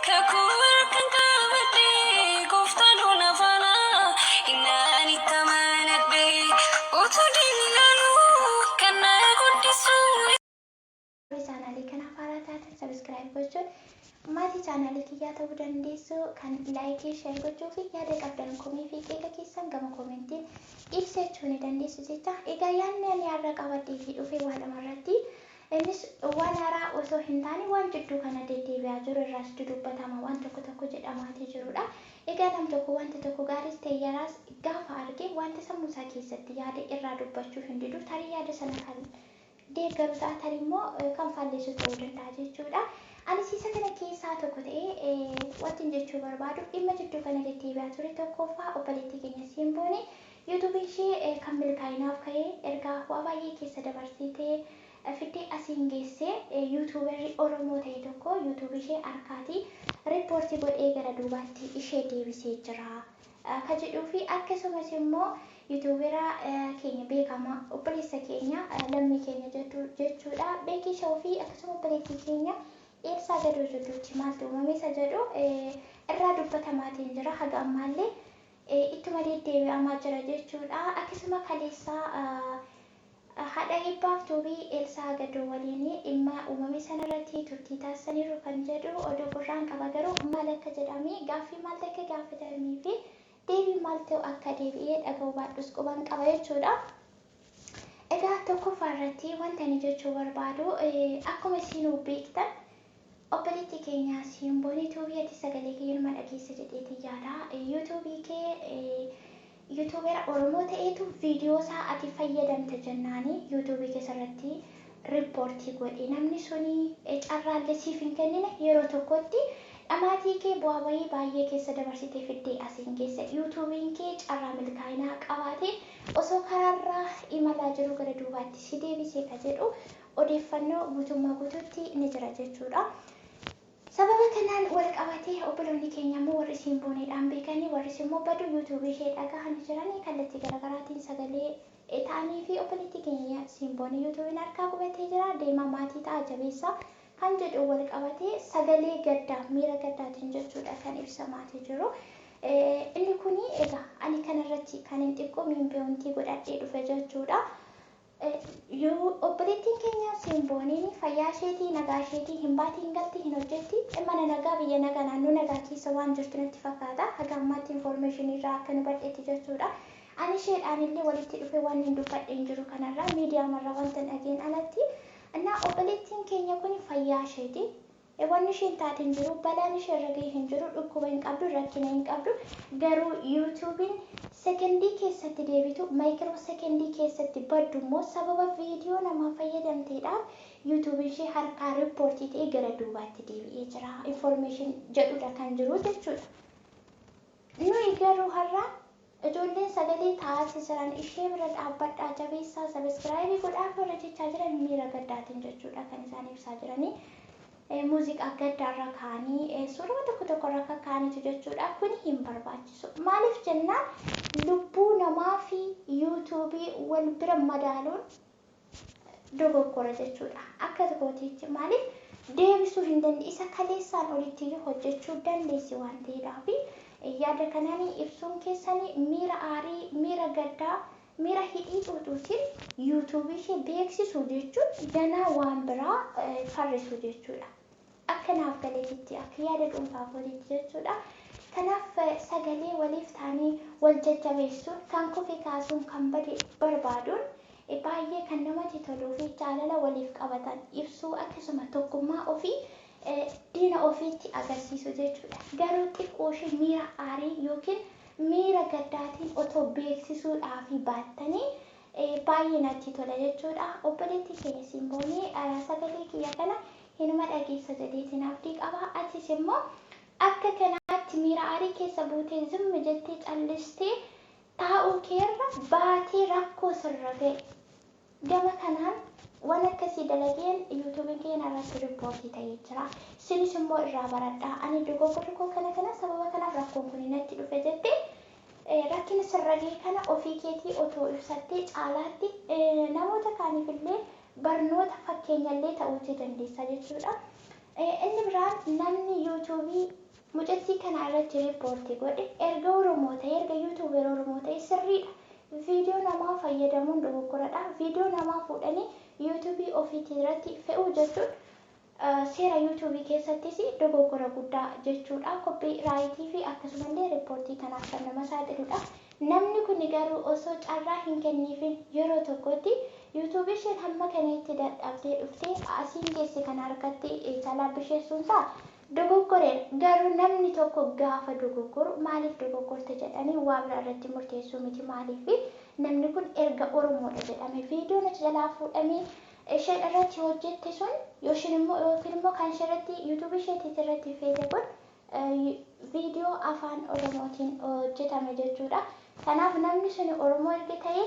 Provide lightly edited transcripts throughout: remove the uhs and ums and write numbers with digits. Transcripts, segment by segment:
Kakuu harkaan qabadhee gooftaan hona faana innaan itti amanadhee utuu diinni ilaaluu kan na guddisu. Warri chaanaalii kanaaf haaraa taatan subscribe gochuun maatii chaanaalii kiyyaa ta'uu dandeessu. Kan like, share gochuu fi yaada qabdan komii fi qeeqa keessan gama koomentiin ibsachuu ni dandeessu jecha. Egaa yaadni ani har'a qabadhee fi dhufe waa lama irratti. Innis waan haaraa osoo hin taane waan jidduu kana deddeebi'aa jiru irraas dudubbatama waan tokko tokko jedhamaatii jirudha. Egaa nam tokko wanta tokko gaariis ta'e yaraas gaafa arge wanta sammuu isaa keessatti yaade irraa dubbachuu hin didu. Tarii yaada sana kan deeggaru ta'a, tarii immoo kan faalleessu ta'uu danda'a jechuudha. Anis isa kana keessaa tokko ta'ee wantin jechuu barbaadu dhimma jidduu kana deddeebi'aa ture tokkoffaa obboleettii keenya Simbooni yuutuubiin ishee kan milkaa'inaaf ka'ee ergaa waa baay'ee keessa dabarsitee fiddee asiin geessee yuutuubarri Oromoo ta'e tokko yuutuubii ishee harkaatii riippoortii godhee gara duubaatti ishee deebisee jira. Ka jedhuu fi akkasumas immoo yuutuubera keenya beekamaa obboleessa keenya lammii keenya jechuudha Beekii Show fi akkasuma obboleettii keenya Eelsaa Gadoo jidduutti maaltu uumame isa jedhu irraa dubbatamaatiin jira haga ammaallee ittuma deddeebi'amaa jira jechuudha. Akkasuma kaleessaa Haadha Eebbaaf Tuubii Eelsaa Gadoo waliin dhimma uumame sanarratti turtii taasisaniiru kan jedhu oduu gurraan qaba garuu maal akka jedhame, gaaffii maaltu akka gaafatamee fi deebii maaltu akka deebi'e dhaga'uu baadhus quban qaba jechuudha. Egaa tokkoffaa irratti wanta ani jechuu barbaadu akkuma isinuu beektan obboleettii keenya Simboonii Tuubii ati sagalee kee inuma dhageessa jedheetiin yaada. Yuutuubii kee Youtubera oromoo ta'eetu video isaa ati fayyadamte jennaani youtube kee irratti report godhe namni suni carraalle siif hin kennine yeroo tokkotti dhamaatii kee bu'aa bahii baay'ee keessa dabarsitee fiddee asiin geesse youtuben kee carraa milkaa'inaa qabaatee osoo karaarra imalaa jiruu gara duubaatti si deebise ka jedhu odeeffannoo guutummaa guutuutti ni jira jechuudha. Sababa kanaan wal qabatee obboloonni keenya immoo warri Simbooneedhaan beekanii warris immoo badu YouTube ishee dhagahanii jiranii kallattii garaagaraatiin sagalee ta'anii fi obboleettii keenya Simboonee YouTube'n harkaa qubatee jira deemaa maatii ta'a jabeessaa kan jedhu wal qabatee sagalee gaddaa miira gaddaatiin jechuudha kan ibsamaatii jiru. Inni kuni egaa ani kanarratti kan hin xiqqoo miinbeewuntii godhadhee dhufe jechuudha. Obboleettiin keenya Simbooniin fayyaa isheetii, nagaa isheetii, hin baati, hin galti, hin hojjetti. Mana nagaa, biyya nagaa, naannoo nagaa keessa waan jirtu natti fakkaata. Haga ammaatti information irraa akka nu badhetti jechuudha. Ani isheedhaan illee walitti dhufee waan hin dubbadhe hin jiru kanarraa miidiyaamarraa wanta dhageen alatti. Innaa obboleettiin keenya kun fayyaa isheeti. Wanni isheen taate hin jiru, balaan ishee irra gahe hin jiru, dhukkuba hin qabdu, rakkina hin qabdu. Garuu YouTube'n sekendii keessatti deebitu, maayikiroo sekendii keessatti baddu immoo sababa viidiyoo namaa fayyadamteedhaaf YouTube ishee harkaa riippoortii ta'ee gara duubaatti deebi'ee jira. Information jedhudha kan jiru jechuudha. Nuyi garuu har'a ijoolleen sagalee ta'aati jiran ishee bira dhaabbadhaa jabeessaa sabiskiraayibii godhaaf warra jechaa jiran miira gaddaatiin jechuudha kan isaan ibsaa jiranii. Muuziqaa gaddaarra kaa'anii suuraa tokko tokkorra kakkaa'aniitu jechuudha. Kun hin barbaachisu. Maaliif jennaan lubbuu namaa fi yuutuubii wal bira madaaluun dogoggora jechuudha. Akka kootiitti maaliif deebisuu hin dandeenye isa kaleessaan olitti iyyuu hojjechuu dandeessi waan ta'eedhaaf yaada kanaan ibsuun keessanii miira aarii, miira gaddaa, miira hidhii xuuxuutiin yuutuubii ishee beeksisuu jechuun ganaa waan biraa farrisuu jechuudha. Akka naaf galeetitti akka yaada dhuunfaa kootiitti jechuudha. Kanaaf sagalee waliif taanee wal jajjabeessuun kan kufe kaasuun kan bade barbaaduun baay'ee kan namatti toluu fi jaalala waliif qabatan ibsuu akkasuma tokkummaa ofii diina ofiitti agarsiisu jechuudha. Garuu xiqqoo ishee miira aarii yookiin miira gaddaatiin otoo beeksisuudhaaf baattanii baay'ee natti tola jechuudha. Obboleettii keenya Simboonii sagalee kiyya kana hinuma dhageessa jedheetiin abdii qaba. Atis immoo akka kanaatti miira aarii keessa buutee zimmi jettee callistee taa'uu keerra baatee rakkoo sirra ga'e. Gama kanaan waan akkasii dalageen yuutuubiin keenya irratti riippoortii ta'ee jira. Isinis immoo irraa baradhaa. Ani dogoggorri koo kana kana sababa kanaaf rakkoon kun natti dhufe jettee rakkina sirra ga'e kana ofii keetii otoo ibsattee caalaatti namoota kaaniif illee barnoota fakkeenyallee ta'uutii dandeessa jechuudha. Inni biraan namni yuutuubii mucattii kana irratti riippoortii godhe erga Oromoo ta'e, erga yuutuubeera Oromoo ta'e sirriidha. Viidiyoo namaa fayyadamuun dogoggoradha. Viidiyoo namaa fuudhanii yuutuubii ofiitii irratti fe'uu jechuun seera yuutuubii keessattis dogoggora guddaa jechuudha. Koppii raayitii fi akkasumallee riippoortii kanaaf kan nama saaxiludha. Namni kun garuu osoo carraa hin kenniifin yeroo tokkotti yuutuubii isheen hamma kana itti dadhabdee dhuftee asiin geesse kana harkatti jalaa bisheessuunsaa dogoggoreera. Garuu namni tokko gaafa dogoggoru maaliif dogoggorte jedhanii waa biraa irratti murteessuu miti. Maaliif namni kun erga Oromoodha jedhame viidiyoon achi jalaa fuudhamee isheen irratti hojjette sun yookiin immoo kan ishee irratti yuutuubii isheetii irratti feete kun viidiyoo afaan Oromootiin hojjetame jechuudha. Kanaaf namni sun Oromoo erga ta'e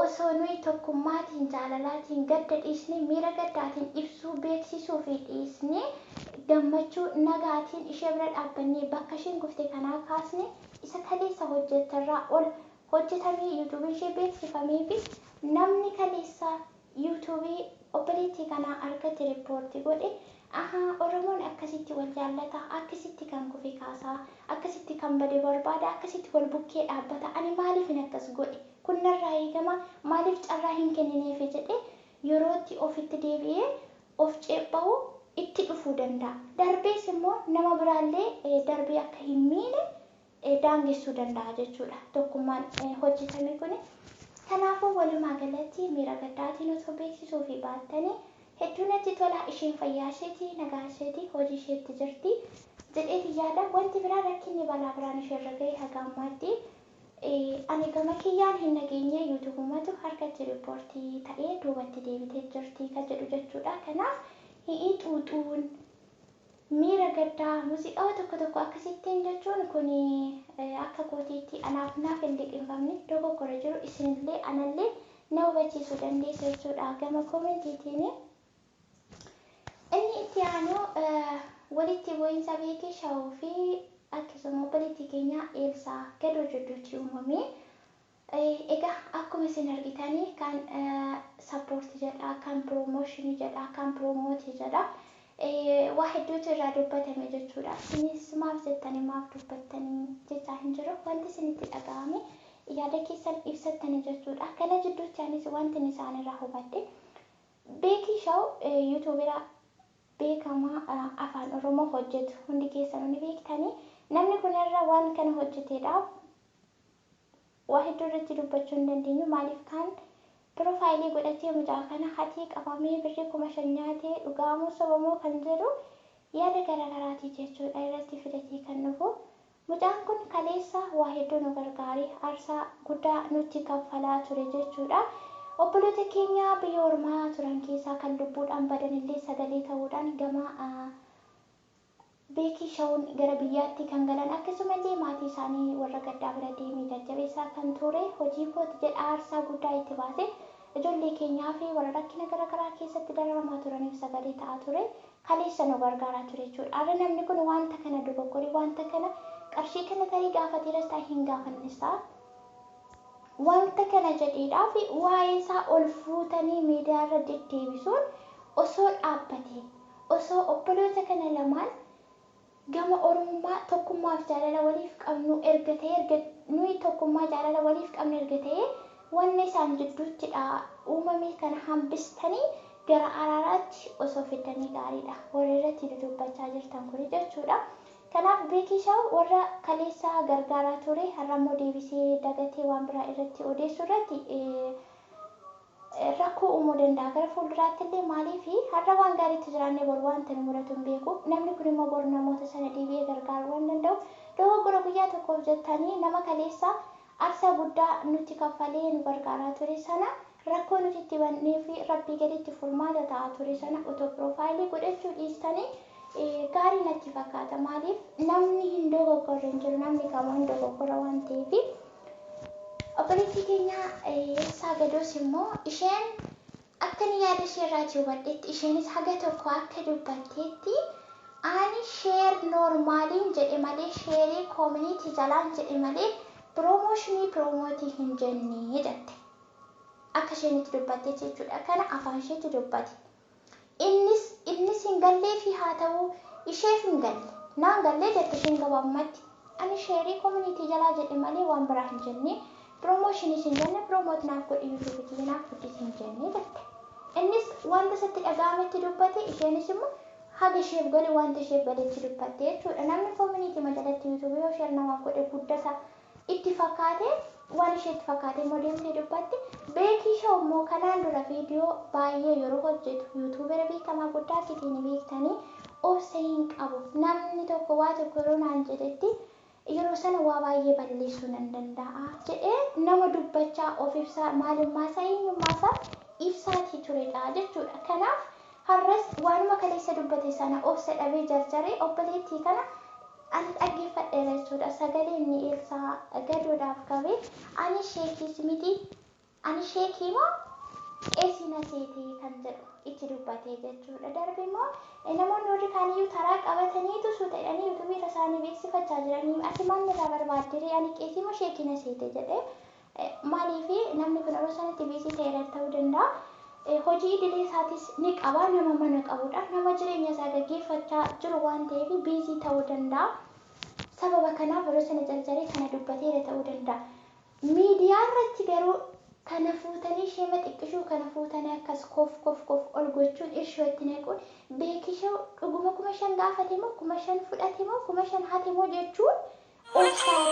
osoo nuyi tokkummaatiin, jaalalaatiin gadda dhiisnee, miira gaddaatiin ibsuu, beeksisuu fi dhiisnee, gammachuu nagaatiin ishee bira dhaabbannee bakka isheen kufte kanaa kaasne, isa kaleessa hojjetterraa ol hojjetamee yuutuubii ishee beeksifamee fi namni kaleessa yuutuubii obboleettii kanaa harkatti riippoortii godhe, ahaa, Oromoon akkasitti wal jaallata, akkasitti kan kufe kaasaa, akkasitti kan bade barbaada, akkasitti wal bukkee dhaabbata, ani maaliif hin akkas godhe, kun narraa eegama, maaliif carraa hin kennineefi jedhe yerootti ofitti deebi'ee of ceepha'u itti dhufuu danda'a. Darbees immoo nama biraallee darbee akka hin miine daangessuu danda'a jechuudha. Tokkummaan hojjetame kuni. Kanaafuu walumaa galatti miira gaddaatiin osoo beeksisuu fi baattanii hedduu natti tola. Isheen fayyaa isheetii, nagaa isheetii, hojii isheetti jirti jedheeti yaada. Wanti biraa rakkinni balaa biraan isheerra gahe haga ammaatti ani gama kiyyaan hin nageenye, yuutuubumatu harkatti riippoortii ta'ee duubatti deebitee jirti kan jedhu jechuudha. Kanaaf hi'ii xuuxuun, miira gaddaa muuziqaa tokko tokko akkasittiin jechuun kun akka kootiitti anaaf naaf hin liqinfamne, dogoggora jiru isinillee anallee na hubachiisuu dandeessu jechuudha gama koomentiitiin. Inni itti aanu walitti bu'iinsa Beekii Shawuu fi akkasuma obboleettii keenya Eelsaa Gadoo jidduutti uumame. Egaa akkuma isin argitanii kan support jedha, kan promotion jedha, kan promote jedha. Waa hedduutu irraa dubbatame jechuudha. Isinis maaf jettanii, maaf dubbattanii jechaa hin jiru. Wanti isinitti dhaga'ame yaada keessan ibsattanii jechuudha. Kana jidduutti anis wanti isaan irraa hubadhe, Beekii Shaw yuutuubira beekamaa afaan Oromoo hojjetu hundi keessanuu ni beektanii. Namni kun irra waan kana hojjeteedhaaf waa hedduu irratti dubbachuu hin dandeenyu. Maaliif kan piroofaayilii godhatee mucaa kana hatii qabamee birrii 5,000 nyaatee dhugaamoo sobamoo kan jedhu yaada garaagaraati jechuudha irratti fidatee kan dhufu. Mucaan kun kaleessa waa hedduu nu gargaaree aarsaa guddaa nutti kaffalaa ture jechuudha. Obboloota keenya biyya ormaa turan keessaa kan lubbuudhaan badanillee sagalee ta'uudhaan gama Beekii Shawuun gara biyyaatti kan galan, akkasumallee maatii isaanii warra gaddaa bira deemee jajjabeessaa kan ture, hojii kooti jedha aarsaa guddaa itti baase, ijoollee keenyaa fi warra rakkina garaagaraa keessatti dararamaa turaniif sagalee ta'aa ture, kaleessa nu gargaaraa ture jechuudha. Har'a namni kun wanta kana dogoggore, wanta kana qarshii kana tarii gaafateeras ta'a, hin gaafannes ta'a. Wanta kana jedheedhaaf waa'ee isaa ol fuutanii miidiyaarra deddeebisuun osoo dhaabbate, osoo obboloota kana lamaan gama oromummaa, tokkummaaf jaalala waliif qabnu erga ta'e, erga nuyi tokkummaa jaalala waliif qabnu erga ta'e, wanni isaan jidduuttidha uumame kana hambistanii gara araaraatti osoo fiddanii gaariidha, warri irratti dudubbachaa jirtan kuni jechuudha. Kanaaf Beekii Shaw warra kaleessaa gargaaraa ture har'ammoo deebisee dagatee waan biraa irratti odeessuu irratti rakkoo uumuu danda'a. Gara fuulduraatti illee, maaliif har'a waan gaariitti jiraannee bor wanta nu mudatu hin beeku. Namni kun immoo bor namoota sana deebi'ee gargaaruu waan danda'u, dogoggora guyyaa tokkoof jettanii nama kaleessa aarsaa guddaa nutti kaffalee nu gargaaraa ture sana, rakkoo nuti itti bannee fi rabbii gaditti furmaata ta'aa ture sana otoo piroofaayilii godhachuu dhiistanii gaarii natti fakkaata. Maaliif namni hin dogoggorre hin jiru, namni kamuu hin dogoggora waan ta'eef. Obboleettii keenya Eelsaa Gadoos immoo isheen akka inni yaada ishee irraatii hubadhetti, isheenis haga tokko akka dubbatteetti, ani share normaliin jedhe malee, share community jalaan jedhe malee promotion promote hin jenne jette. Akka isheen itti dubbatteetti jechuudha. Kana afaan isheetti dubbate. Innis hin gallee fi haa ta'u isheef hin galle. Naan gallee jette isheen gabaabumatti. Ani sheerii community jalaa jedhe malee waan biraa hin jenne. Promotion hin jenne, promote naaf godhi, YouTube kiyya naaf guddisi hin jenne jette. Innis wanta isatti dhaga'ametti dubbate, isheenis immoo haga isheef gale wanta isheef galetti dubbatte jechuudha. Namni community jalatti YouTube yoo share namaaf godhe guddata itti fakkaate, waan isheetti fakkaate immoo deemtee dubbatte. Beekii Show immoo kanaan dura viidiyoo baay'ee yeroo hojjetu, YouTubera beekamaa guddaa kitiin beektanii, obsa hin qabu. Namni tokko waa tokko yeroo naan jedhetti yeroo sana waa baay'ee balleessuu nan danda'a jedhee nama dubbachaa of ibsaa, maalummaa isaa, eenyummaa isaa ibsaatii turedha jechuudha. Kanaaf har'as waanuma kaleessa dubbate sana obsa dhabee jarjaree obboleettii kana ani dhaggeeffadheera jechuudha. Sagalee inni Eelsaa gadoodhaaf qabee, ani sheekiis miti, ani sheekii moo qeesii na seetee kan jedhu itti dubbatee jechuudha. Darbe immoo namoonni warri kaaniyyuu taraa qabataniitu suuta jedhanii YouTubeii irra isaanii beeksifachaa jiranii, ati maal irraa barbaaddee, ani qeesii moo sheekii na seete jedhee. Maaliifi namni kun yeroo sanatti busy ta'eera ta'uu danda'a. Hojii idilee isaatis ni qaba, nama mana qabudha, nama jireenya isaa gaggeeffachaa jiru waan ta'eef busy ta'uu danda'a. Sababa kanaaf yeroo sana jarjaree kana dubbateera ta'uu danda'a. Miidiyaa irratti garuu kana fuutanii ishee xiqqishuu, kana fuutanii akkas kof kof kof ol gochuun, irshoo itti naquun, beekishoo dhuguma 5,000 gaafate moo 5,000 fudhate moo 5,000 hate moo jechuun obsaa